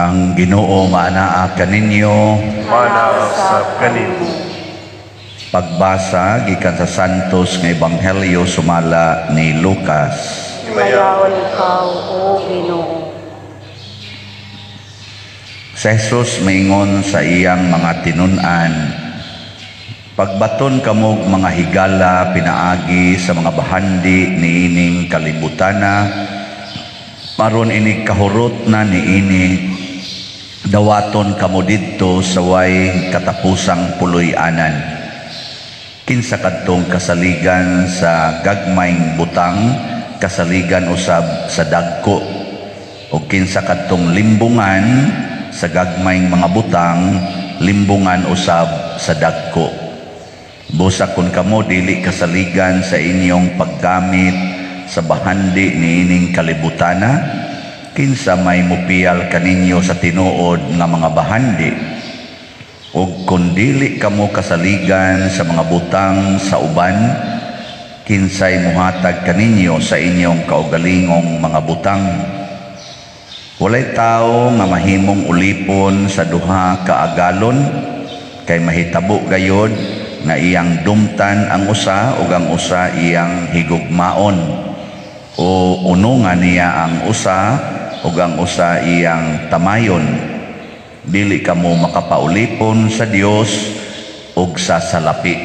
Ang Ginoo maanaa kaninyo. Maanaa usab kanimo. Pagbasa gikan sa Santos nga Ebanghelyo sumala ni Lucas. Himayaon Himayaon ikaw, O Ginoo. Si Jesus maingon sa iyang mga tinun-an, "Pagbaton kamog mga higala pinaagi sa mga bahandi niining kalibutana, aron inig kahurot na niini, dawaton kamo didto sa way katapusang puloy-anan. Kinsa kadtong kasaligan sa gagmayng butang, kasaligan usab sa dagko. O kinsa kadtong limbungan sa gagmayng mga butang, limbungan usab sa dagko. Busa kung kamo dili kasaligan sa inyong paggamit sa bahandi niining kalibutana, kinsa may mupiyal kaninyo sa tinuod nga mga bahandi? Ug kung dili kamo kasaligan sa mga butang sa uban, kinsay muhatag kaninyo sa inyong kaugalingong mga butang? Walay tao nga mahimong ulipon sa duha ka agalon, kay mahitabo gayod nga iyang dumtan ang usa ug ang usa iyang higugmaon, o unungan niya ang usa ug ang usa iyang tamayon. Dili kamo makapaulipon sa Dios ug sa salapi."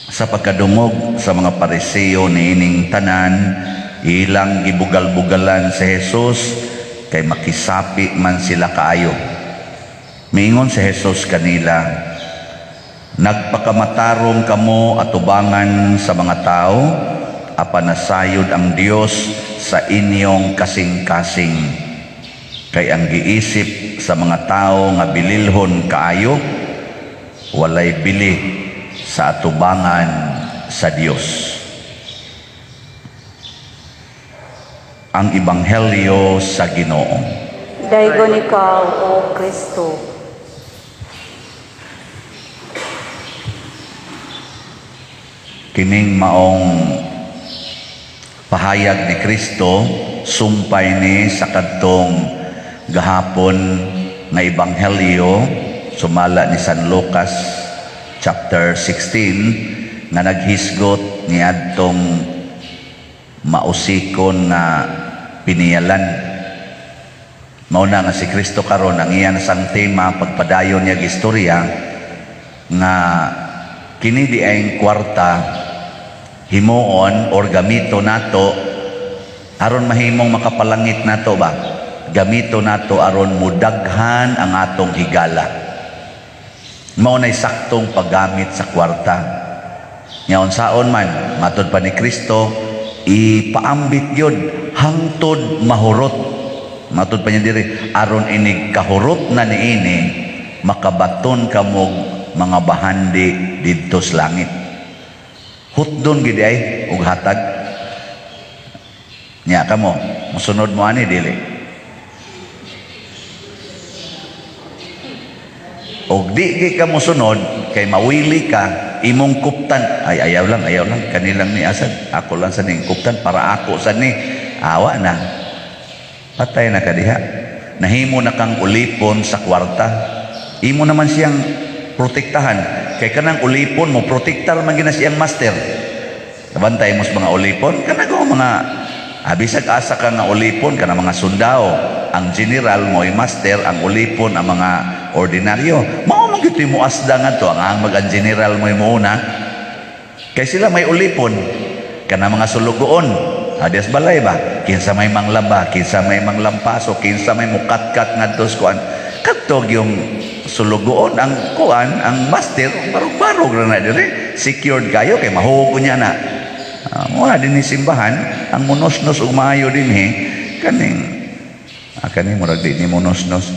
Sa pagkadungog sa mga Pariseo niining tanan, ilang gibugal-bugalan si Jesus kay makisapi man sila kaayo. Miingon si Jesus kanila, "Nagpakamatarong kamo atubangan sa mga tao, apan nasayod ang Dios sa inyong kasing-kasing. Kay ang giisip sa mga tao nga bililhon kaayo, walay bili sa atubangan sa Dios." Ang Ebanghelyo sa Ginoo. Daygon ikaw, O Kristo. Kining maong pahayag ni Kristo, sumpay ni sa kadtong gahapon nga Ebanghelyo sumala ni San Lucas chapter 16 nga naghisgot niadtong mausikon nga piniyalan. Mao na nga si Kristo karon ang iyan sang tema pagpadayon niya istorya nga kini di ay kwarta himuon or gamito nato aron mahimong makapalangit nato ba, gamito nato aron mudaghan ang atong higala. Mao nay saktong paggamit sa kwarta. Nya unsaon man, matod pa ni Kristo, ipaambit yun hangtod mahurot. Matod pa niya diri, aron inig kahurot na niini, makabaton kamog mga bahandi didto sa langit. Hutdon gid ay og hatag. Nya kamo, mosunod mo ani, dili? Og di gi ka mosunod kay mawili ka, imong kuptan ay ayaw lang, ayaw lang kanilang ni asad, ako lang sa ning kuptan para ako sa ni awa na, patay na ka diha. Nahimo na kang ulipon sa kwarta. Imo naman siyang protektahan kay kanang ulipon mo protektar man gina siyang master. Kabantay mo sa mga ulipon kanang mga abisag asa ka nga ulipon, kana mga sundao, ang general mo ay master, ang ulipon ang mga ordinaryo. Mao man gyud mo asda ngadto ang mag ang general mo muuna kay sila may ulipon, kana mga sulugoon adias balay ba, kinsa may manglaba, kinsa may manglampaso, kinsa may mukatkat ngadto sa kuan. Kadto yung sulugoon, ang kuan, ang master barog-barog ra na dire, secured kayo kay mahugo niya na. Mo na din ni simbahan ang munosnos ug maayo dinhi kaning kaning murag di ni munosnos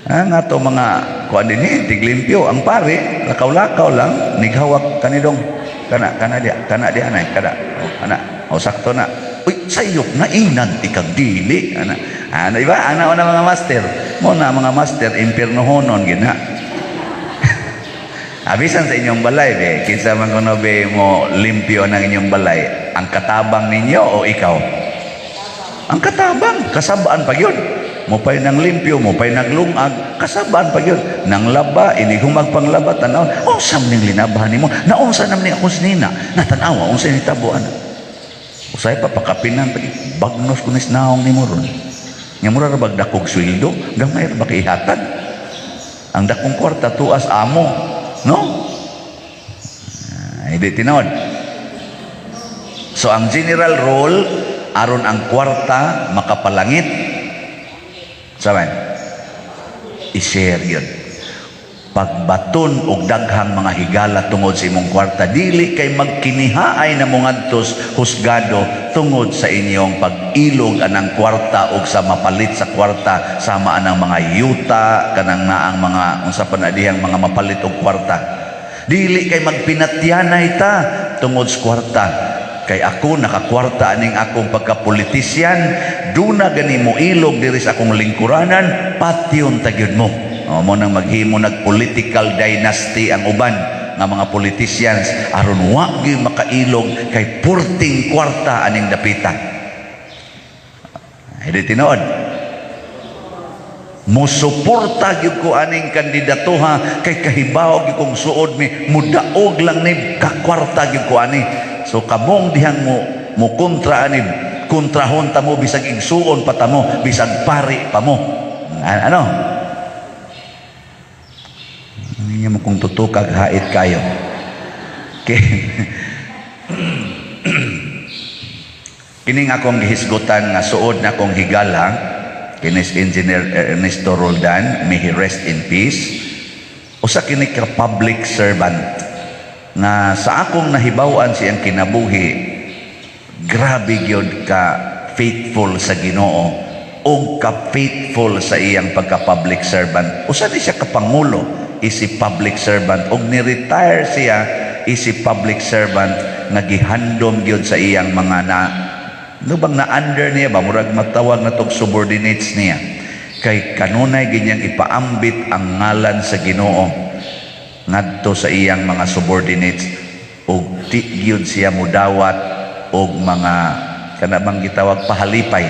ang ato mga kuan dinhi, tiglimpyo. Ang pare lakaw-lakaw lang, nighawak kanidong kana kana dia kana dia nay kada, oh, ana, oh, sakto na, uy, sayop na inan ikag dili ana ana iba ana na mga master mo na mga master impiernohonon gina. Abisan sa inyong balay be, kinsa man kuno be mo limpyo ng inyong balay, ang katabang ninyo o ikaw? Ang katabang, kasabaan pa gyud. Mupay nang limpyo, mupay naglungag, kasabaan pa gyud. Nang laba, inig humag panglaba, tanaw, unsa man ning linabahan nimo? Naunsa naman ni akong sinina? Natanawa, unsa ni tabo ana? Usay pa pakapinan pa, bagnos ko nis naong nimo ron. Nga mura ra bag dakog sweldo, gamay ra ba kay ihatag? Ang dakong kwarta tuas amo, no? Ah, hindi tinuod. So ang general rule aron ang kwarta makapalangit saban i-share yun. Pagbaton og daghang mga higala tungod sa imong kwarta, dili kay magkinihaay na mongadtos husgado tungod sa inyong pag-ilog anang kwarta og sa mapalit sa kwarta, sama anang mga yuta kanang naang mga unsa pa na dihang mga mapalit og kwarta. Dili kay magpinatyanay ta tungod sa kwarta, kay ako nakakwarta aning akong pagkapolitisyan, duna gani mo ilog diri sa akong lingkuranan, patyon ta gyud mo. O, mo nang maghimo nag political dynasty ang uban nga mga politicians aron wa gyud makailog kay purting kwarta aning dapita. Hindi tinuod. Musuporta gyud ko aning kandidatuha kay kahibaw gyud kong suod mi, mudaog lang ni, kakwarta gyud ko ani. So kamong dihang mo mo kontra ani, kontrahon ta mo bisag igsuon pa ta mo, bisag pari pa mo. Ano? Hindi mo kung tutukag hait kayo. Okay. Kining akong gihisgutan nga suod na akong higala, kinis Engineer Ernesto Roldan, may he rest in peace. Usa kini ka public servant nga sa akong nahibaw-an siyang kinabuhi, grabe gyud ka faithful sa Ginoo o ka faithful sa iyang pagka-public servant. Usa ni siya ka pangulo isip public servant og ni-retire siya isip public servant nga gihandom gyud sa iyang mga na no bang na under niya ba, murag matawag na tog subordinates niya, kay kanunay ginyang ipaambit ang ngalan sa Ginoo ngadto sa iyang mga subordinates og di gyud siya mudawat og mga kana bang gitawag pahalipay.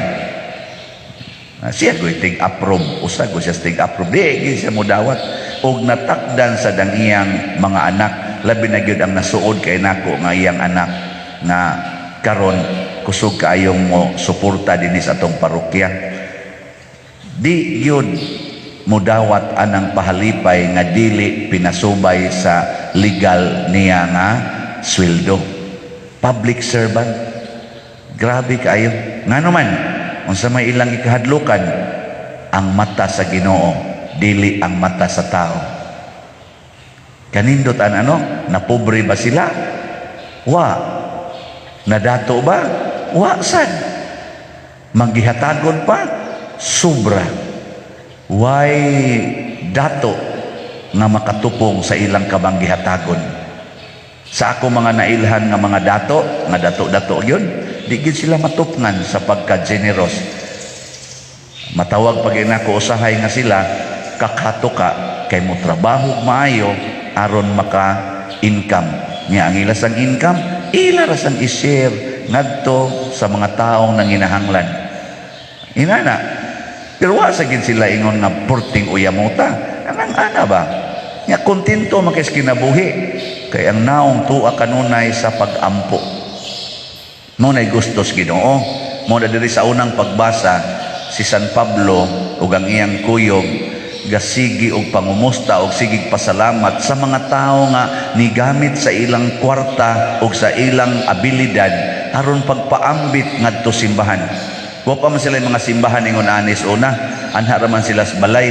Ah, siya ko'y tig-approve, usa ko siya tig-approve, di gyud siya mudawat og natakdan sa dang iyang mga anak, labi na gyud ang nasuod kay nako nga iyang anak nga karon kusog kaayong mo suporta dinhi sa atong parokya. Di gyud mudawat anang pahalipay nga dili pinasubay sa legal niya nga sweldo. Public servant, grabe kaayo. Ngano man, unsa may ilang ikahadlukan? Ang mata sa Ginoo, dili ang mata sa tao. Kanindot an ano, napobre ba sila? Wa. Nadato ba? Wa sad. Manggihatagon pa? Sobra. Way dato nga makatupong sa ilang kabanggihatagon. Sa ako mga nailhan nga mga dato, nga dato-dato yun, di gid sila matupngan sa pagka-generous. Matawag pag ina ko usahay nga sila, kakato ka, kay mo trabaho maayo, aron maka-income. Nya ang ilas ang income, ila ra sang i-share ngadto sa mga taong nanginahanglan. Inana. Pero wa sa gid sila ingon nga purting uyamuta. Anang ana ba? Nya kontento man kay sa kinabuhi. Kay ang naong tuwa kanunay sa pag-ampo. Mo nay gustos Ginoo. Mo na diri sa unang pagbasa si San Pablo ug ang iyang kuyog gasigi og pangumusta og sigig pasalamat sa mga tawo nga nigamit sa ilang kwarta ug sa ilang abilidad aron pagpaambit ngadto simbahan. Wa pa man sila yung mga simbahan ingon anis una, anha ra man sila sa balay.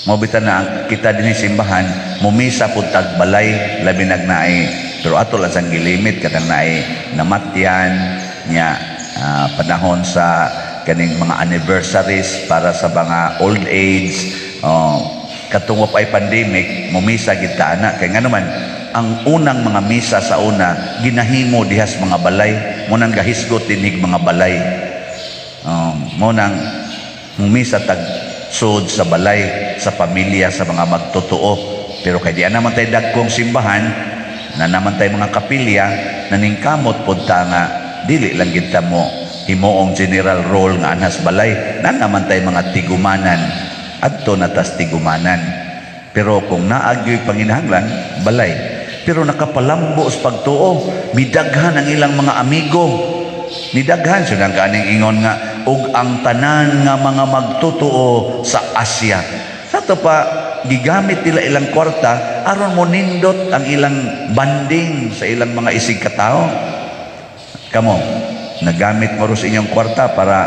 Mo bitan na ang kita dinhi simbahan, mumisa pud tag balay, labi nagnaay, pero ato lang sang gilimit katang naay namatyan nya, panahon sa kaning mga anniversaries para sa mga old age, oh, katong wa pa'y pandemic, mumisa gid ta ana, kay ngano man ang unang mga misa sa una ginahimo dihas mga balay, mo nang gahisgot dinig mga balay. Mo nang mumisa tag sud sa balay, sa pamilya, sa mga magtotoo. Pero kay di naman tayo dagkong simbahan, na naman tayo mga kapilya, naningkamot pod ta nga dili lang gid ta mo himuong general role nga anhas balay na naman tay mga tigumanan, adto na tas tigumanan. Pero kung naa gyoy panginahanglan, balay. Pero nakapalambo sa pagtuo, midaghan ang ilang mga amigo, nidaghan siya ng kaning ingon nga og ang tanan nga mga magtotoo sa Asia. Sa to pa gigamit nila ilang kwarta aron mo nindot ang ilang banding sa ilang mga isig katao. Kamo, nagamit mo ro sa inyong kwarta para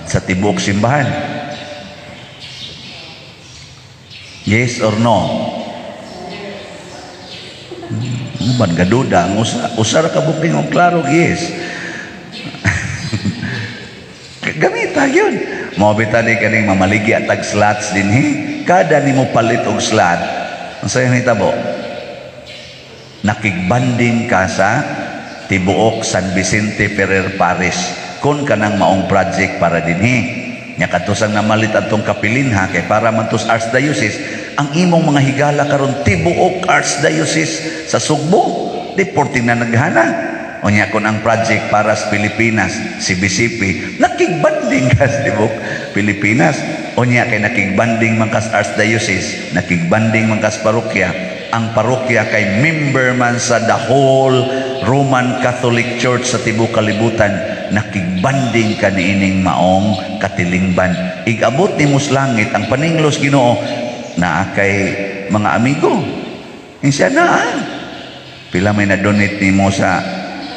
sa tibuok simbahan? Yes or no? Ban gaduda ang usa, usa ra ka buking og klaro, yes. Gamita yun. Mao bitaw ni kaning mamaligya tag slots dinhi. Kada nimo palit og slot, unsa yung hitabo? Nakigbanding ka sa tibuok San Vicente Ferrer Parish kun kanang maong project para dinhi. Nya katusang namalit atong kapilinha kay para man tos Archdiocese, ang imong mga higala karon tibuok Archdiocese sa Sugbo, di porting na naghana. Unya kun ang project para sa Pilipinas, CBCP, nakigbanding ka sa tibuok Pilipinas. Unya kay nakigbanding man kas Archdiocese, nakigbanding man kas parokya. Ang parokya kay member man sa the whole Roman Catholic Church sa tibuok kalibutan, nakigbanding ka niining maong katilingban. Igabot nimo sa langit ang paninglos Ginoo, naa kay mga amigo. Insiya na. Pila may na-donate nimo sa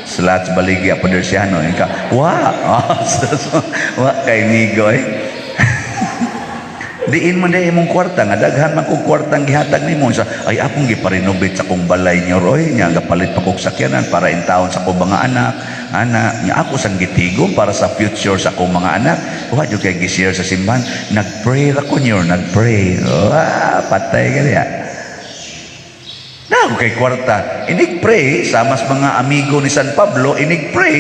slots baligya, Padersiano? Ka wa wa kay migo eh. Diin man day imong kwarta nga daghan man kog kwartang gihatag nimo sa ay akong giparenovate sa kong balay niyo roy, nya gapalit pa kog sakyanan para intawon sa akong mga anak ana, nya ako sang gitigom para sa future sa akong mga anak. Wa jud kay gi-share sa simbahan. Nagpray ra ko niyo, nagpray. Wa, patay ka diya na ako kay kwarta. Inig pray sa mas mga amigo ni San Pablo, inig pray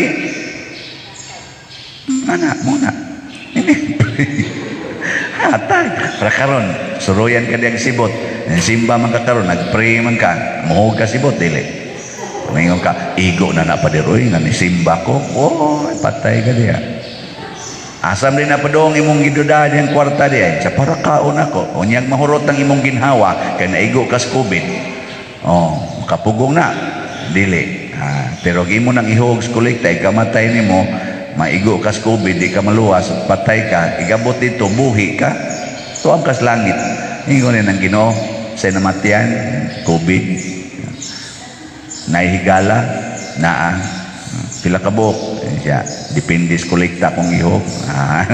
ana mo na, inig pray hatag para karon suruyan ka diyang sibot. Simba man ka karon, nagpray man ka, muhog ka sibot, dili Mingon ka, igo na na padiroy nga ni simba ko. Oh, patay ka diya. Asam din na padong imong gidudahan diyang kwarta diya? Sa para kaon ako. Unyag mahurot ang imong ginhawa kay naigo kas COVID. Oh, makapugong na. Dili. Ah, pero imo nang ihog sa kolekta, ikamatay nimo, maigo kas COVID, di ka maluwas, patay ka, igabot dito, buhi ka, tuam kas langit. Ingon ni ng Ginoo, sa namatian, COVID, naihigala, naa, pila ka buok, siya, depende sa kolekta kung ihog. Ah,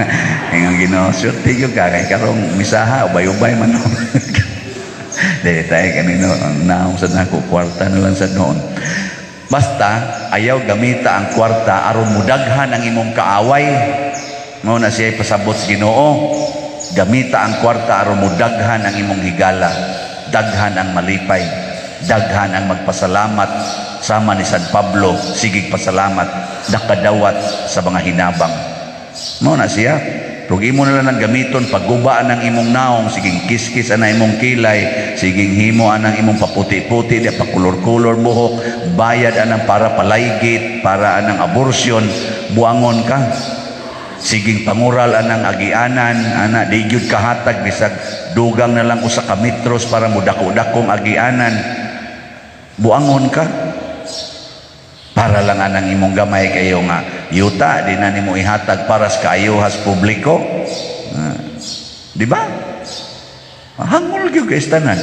ingon Ginoo, swerte gyud ka, kay karong misaha, ubay-ubay man. Dili tayo kanino, ang naong sa nako, kwarta na lang sa noon. Basta, ayaw gamita ang kwarta aron mudaghan ang imong kaaway. Mao na siya pasabot sa Ginoo. Gamita ang kwarta aron mudaghan ang imong higala. Daghan ang malipay. Daghan ang magpasalamat sama ni San Pablo, sigig pasalamat, nakadawat sa mga hinabang. Mao na siya. Kung imo na lang ang gamiton, paggubaan ang imong naong, siging kiskis ang imong kilay, siging himo anang imong paputi-puti, di pakulor-kulor buhok, bayad anang para palaygit, para anang abortion, buangon ka. Siging pangural anang agianan, ana di gyud kahatag bisag dugang na lang usa ka metros para mudako-dakong agianan. Buangon ka. Para lang anang imong gamay kayo nga yuta di na nimo ihatag para sa kaayuhas publiko. Ah, di ba? Hangol gyud kay tanan.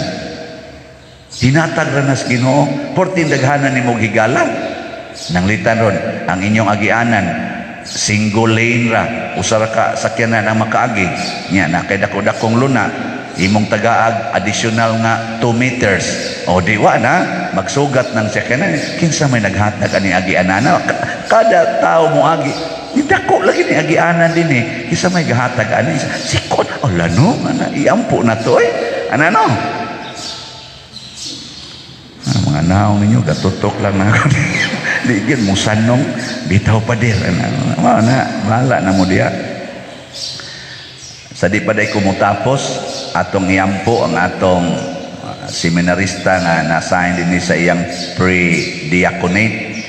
Hinatag ra nas Ginoo, porting daghanan nimo higala. Nanglitan ron ang inyong agianan, single lane ra, usa ra ka sakyanan ang makaagi. Nya na kay dako-dakong luna, imong tagaag additional nga 2 meters. O di wa na magsugat ng sakyanan. Kinsa may naghatag ani agianan? Kada tao mo agi, dako lagi ni agianan din eh. Kinsa may gahatag ani? Sikon. O lano, ana iampo na to eh. Ana no? Ah, mga naong ninyo, gatutok lang na ako. Di gyud mo sanong, bitaw pa dir. Ana, mao na, bahala na mo diya. Sa di pa day kumutapos, atong iampo ang atong seminarista nga nasign din sa iyang pre-diaconate.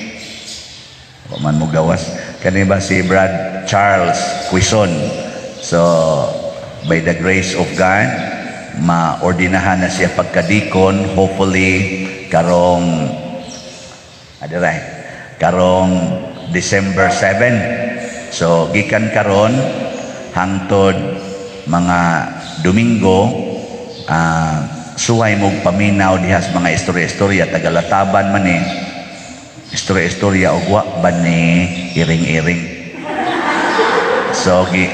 Wa man mo gawas. Kani ba si Brad Charles Quizon. So, by the grace of God, maordinahan na siya pagkadikon, hopefully karong adiray, karong December 7. So, gikan karon hangtod mga Domingo, suway mong paminaw diha sa mga istorya-istorya, tagalataban man eh. Istorya-istorya og wa ba ni iring-iring. So gi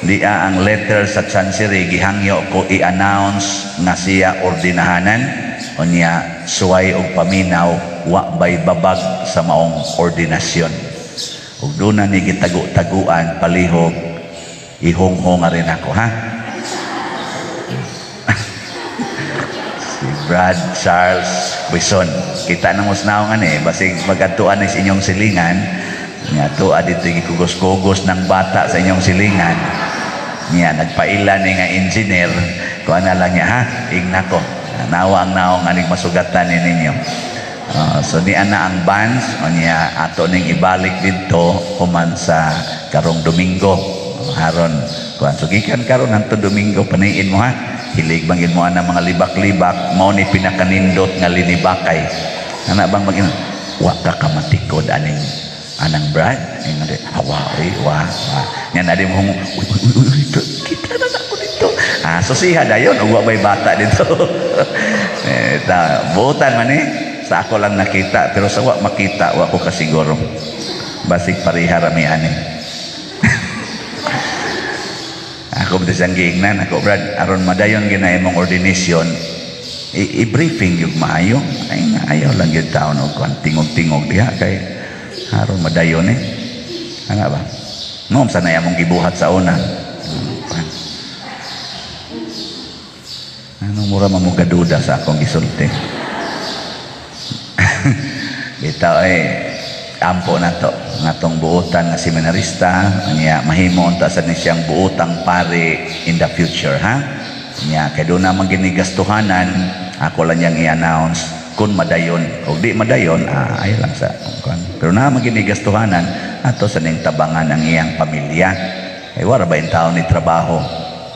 dia ang letter sa chancery, gihangyo ko i-announce nga siya ordinahanan. Unya suway og paminaw, wa bay babag sa maong ordinasyon. Ug doon na ni gitago-taguan, palihog ihonghong rin ako ha. Si Brad Charles Quizon. Kita na mo sa naong ani, basig magadtuan ni sa inyong silingan, nga tuwa dito gikugos-kugos ng bata sa inyong silingan. Niya, nagpaila ni nga engineer, kuha na lang niya, ha, igna ko. Nawa ang naong aning masugatan ni ninyo. So niya na ang bands, o niya ato ning ibalik dito human sa karong Domingo. Haron, kuan so gikan karon hangtod Domingo, paniin mo ha. Hilig bangin mo ang mga libak-libak, mao ni pinakanindot nga linibakay. Ana bang magin wa ka kamatikod aning anang Brad? Ingon di, hawa oy, wa, wa. Nya na di mo uy, uy, uy, uy, kita na ako dito. Ah, so siya dayon ug wa may bata dito. Eh, ta, buotan man eh. Sa ako lang nakita, pero sa wa makita, wa ko kasiguro. Basig pareha rami ani. Ako ba siyang giingnan ako, Brad, aron madayon gina imong ordination, i-briefing yung maayo. Ay, nga, ayaw lang yung taon og kuan tingog-tingog diha kay aron madayon eh. Ano ba? Ngom sa na among gibuhat sa una. Anong mura mamugaduda sa akong gisulti. Bitaw eh, ampo na to ngatong buotan nga seminarista niya, mahimo unta sa ni siyang buotang pare in the future ha. Niya kay doon naman ginigastuhanan, ako lang niyang i-announce kung madayon o di madayon, ay lang sa kuan. Pero na ginigastuhanan ato sa ning tabangan ang iyang pamilya ay wara ba in taon ni trabaho,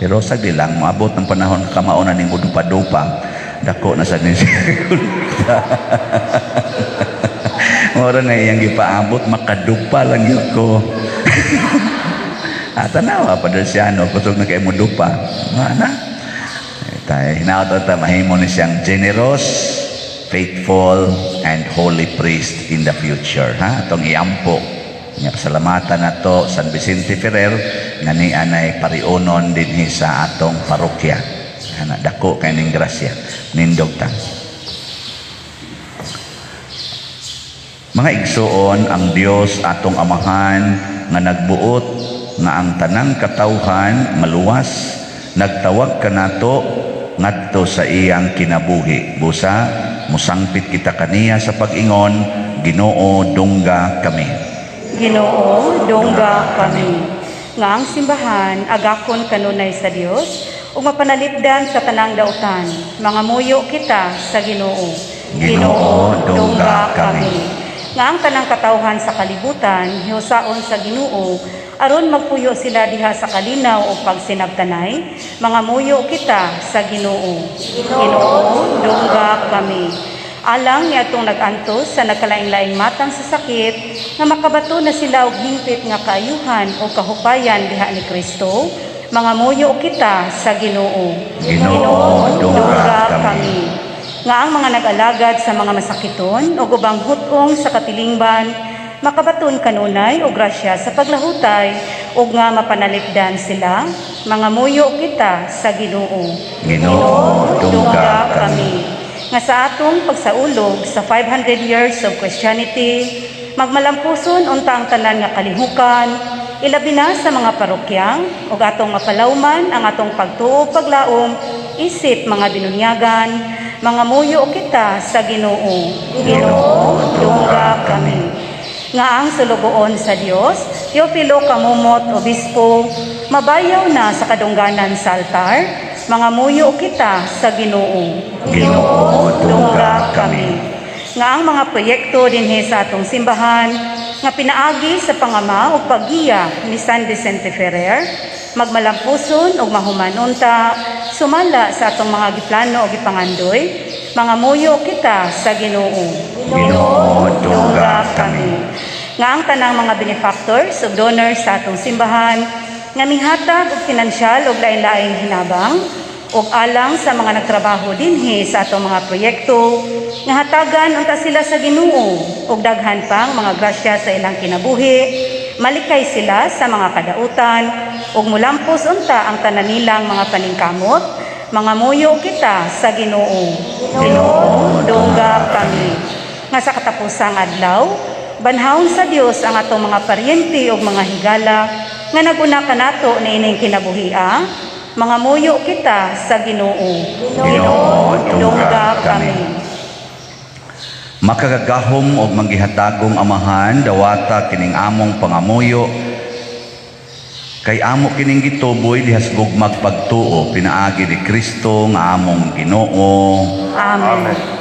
pero sagdi lang moabot ng panahon kamauna ning udupa-dupa, dako na sa ni siya. Mura na iyang gipaabot, makadupa lang yun ko. At tanawa pa siya, no? Kusog na kay mo dupa. Mana? Eh, tayo, hinaot ta, mahimo ni siyang generous, faithful, and holy priest in the future. Ha? Atong iampo. Nga pasalamatan na to San Vicente Ferrer nga ni anay pariunon dinhi sa atong parokya. Ana, dako kay ning grasya. Nindog ta. Mga igsuon, ang Dios atong Amahan nga nagbuot nga ang tanang katawhan maluwas, nagtawag kanato ngadto sa iyang kinabuhi. Busa musangpit kita kaniya sa pag-ingon, Ginoo, dungga kami. Ginoo, dungga kami. Nga ang simbahan agakon kanunay sa Dios ug mapanalipdan sa tanang dautan. Mga muyo kita sa Ginoo. Ginoo, dungga kami. Nga ang tanang katawhan sa kalibutan hiusaon sa Ginoo aron magpuyo sila diha sa kalinaw ug pagsinabtanay. Mga muyo kita sa Ginoo. Ginoo, dungga kami. Alang niadtong nag-antos sa nagkalaing-laing matang sa sakit, nga makabato na sila og hingpit nga kaayuhan o kahupayan diha ni Kristo, mga muyo kita sa Ginoo. Ginoo, dungga kami. Nga ang mga nag-alagad sa mga masakiton o ubang hutong sa katilingban, makabaton kanunay o grasya sa paglahutay ug nga mapanalipdan sila, mga muyo kita sa Ginoo. Ginoo, dungga kami. Nga sa atong pagsaulog sa 500 years of Christianity, magmalampuson unta ang tanan nga kalihukan, ilabi na sa mga parokya, ug atong mapalawman ang atong pagtuo paglaom isip mga binunyagan, mga muyo kita sa Ginoo. Ginoo, dungga kami. Nga ang sulugoon sa Dios, Teofilo Camomot Obispo, mabayaw na sa kadungganan sa altar, mga muyo kita sa Ginoo. Ginoo, dungga kami. Nga ang mga proyekto dinhi sa atong simbahan, nga pinaagi sa pangama ug paggiya ni San Vicente Ferrer, magmalampuson ug mahuman unta sumala sa atong mga giplano o gipangandoy, mangamuyo kita sa Ginoo. Ginoo, dungga kami. Nga ang tanang mga benefactors ug donors sa atong simbahan nga mihatag og pinansyal ug lain-laing hinabang ug alang sa mga nagtrabaho dinhi sa atong mga proyekto, nga hatagan unta sila sa Ginoo ug daghan pang mga grasya sa ilang kinabuhi, malikay sila sa mga kadautan ug mulampos unta ang tanan nilang mga paningkamot, mangamuyo kita sa Ginoo. Ginoo, dungga kami. Nga sa katapusang adlaw, banhawon sa Dios ang atong mga paryente ug mga higala nga naguna kanato niining kinabuhia, mangamuyo kita sa Ginoo. Ginoo, dungga kami. Makagagahom og manggihatagong Amahan, dawata kining among pangamuyo kay amo kining gituboy dihas gugmag pagtuo pinaagi ni Kristo nga among Ginoo. Amen.